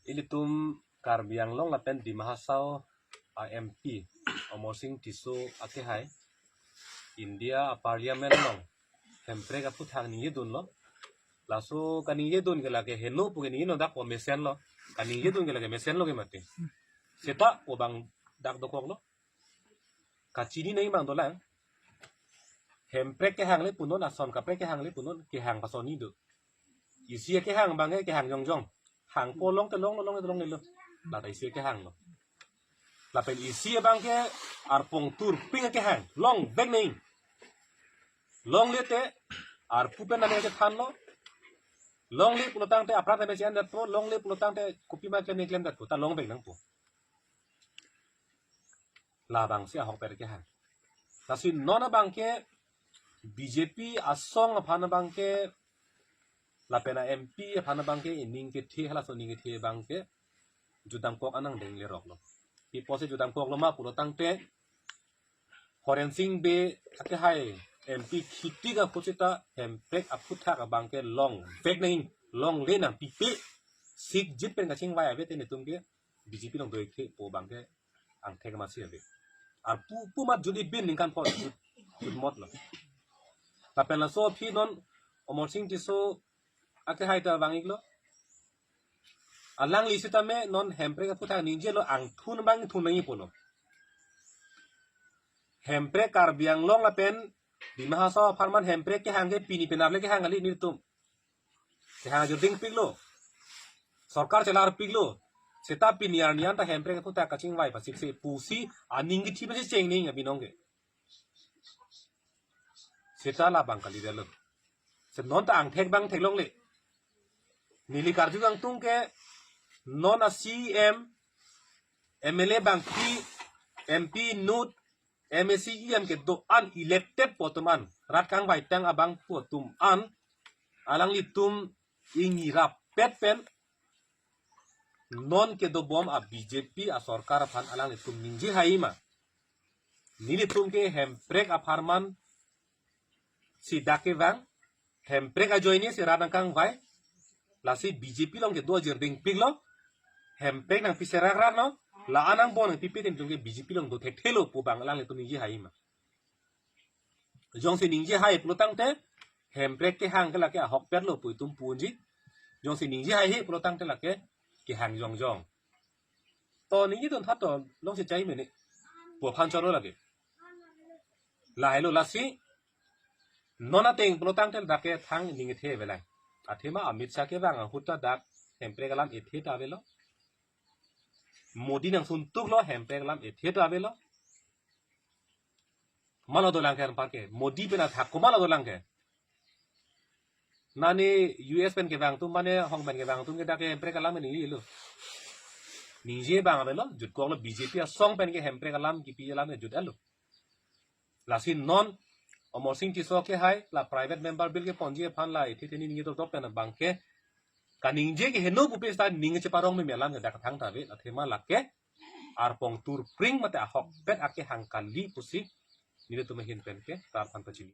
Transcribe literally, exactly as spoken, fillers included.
Ilitum Karbi Anglong lapen Dima Hasao a M P Amarsing Tisso akehai India a Parliament along hemprek aphuthak ningjedunlo. Laso kaningjedun ke lake heno pu ke ningje nodak pu mesenlo. Kaningjedun ke lake mesenlo ke mati. Seta pu abang dak dokoklo. Kachini nai abang dolang. Hemprek kehang le punon, ason kaprek kehang le punon, kehang pasoni do. Isi kehang abang ke kehang jongjong. Hangpo longte longlo, longte longlelo. Lata isi kehanglo. Lapen isi abang ke arpong turpring kehang. Longvek nai. Longle te arpu pen nane ke thanlo. Longle pulotangte aprat name si andatpo, longle pulotangte kopima klem ne klemdatpo, ta longvek nangpo. Labangsi ahokpet kehang. Lasi non abang ke B J P asong aphan abang ke lapen a M P aphan abang ke ining kethe, halaso ining kethe abang ke jutdamkok anang dengleroklo. Pi apotsi jutdamkoklo ma pulotangte Horensing Bey akehai M P khitik aphutsita hemprek aphuthak abang ke longvek nai, longle nangpipe. Sikjit pen kachingvai ave te netum ke B J P along do-ik the pu abang ke angthek masi ave. Arpu pu mat juli bin ningkan phongo jut, jutmotlo. Lapen laso aphi non Amarsing Tisso akehai ta vang-iklo. Alangli sitame non hemprek aphuthak ningjelo, angthun abang thun nangji pulo. Hemprek Karbi Anglong lapen Dima Hasao apharman hemprek kehang ke pini penap le kehang kali netum. Kehang ajirding piklo. Sorkar chelarpiklo. Seta pini arni anta hemprek aphuthak kachingvai pasik se pusi aning kethi masi cheng ning abinong ke. Seta labang kali dalo. Se non ta angthek abang theklongle. Neli karju kangtung ke non a C M, M L A bangpi, M P inut, M A C E M kedo-an elected pu atum an, rat kangvaitang abang pu atum an, alanglitum ingi rapet pen non kedobom a B J P asorkar aphan alanglitum ningje hai ma. Nelitum ke hemprek apharman si dak kevang, hemprek ajoine si rat nangkangvai. Lasi B J P along kedo ajirding piklo. Hemprek nangpi serak rak no. La-an angbong nangpipe te netum ke B J P along do thekthelo pu abang alanglitum ningje hai ma. Jongsi ningje hai pulotangte hemprek kehang ke lake ahokpetlo pu itum pu unji. Jongsi ningje haihe pulotangte lake kehang jongjong. To ningjedun tha to longsi chai mene pu aphan choro lake. Lahelo lasi non ateng pulotangte dak ke thang ning ethe avelang. Athema Amit Shah kevang ahut ta dak hemprek alam ethe ta avelo. Modi nangsuntuklo, hemprek alam ethe ta avelo. Malo dolang ke anparke. Modi pen athak komatlo dolang ke. Nani U S pen kevang atum mane hong pen kevang atum ke dak ke hemprek alam ke ningjelo. Ningje abang avelo, jutkoklo B J P asong pen ke hemprek alam kipi alam ke jutlo. Lasi non Amarsing Tisso akehai la private member bill keponji aphan la ethe teni ningje dokdok pen abang ke kaningje ke heno pupe seta ning cheparong meme alam ke dak thang ta ave, athema lake arpong turpring mate ahokpet akehang kali pusi nelitum ahin pen ke tar aphan pachini.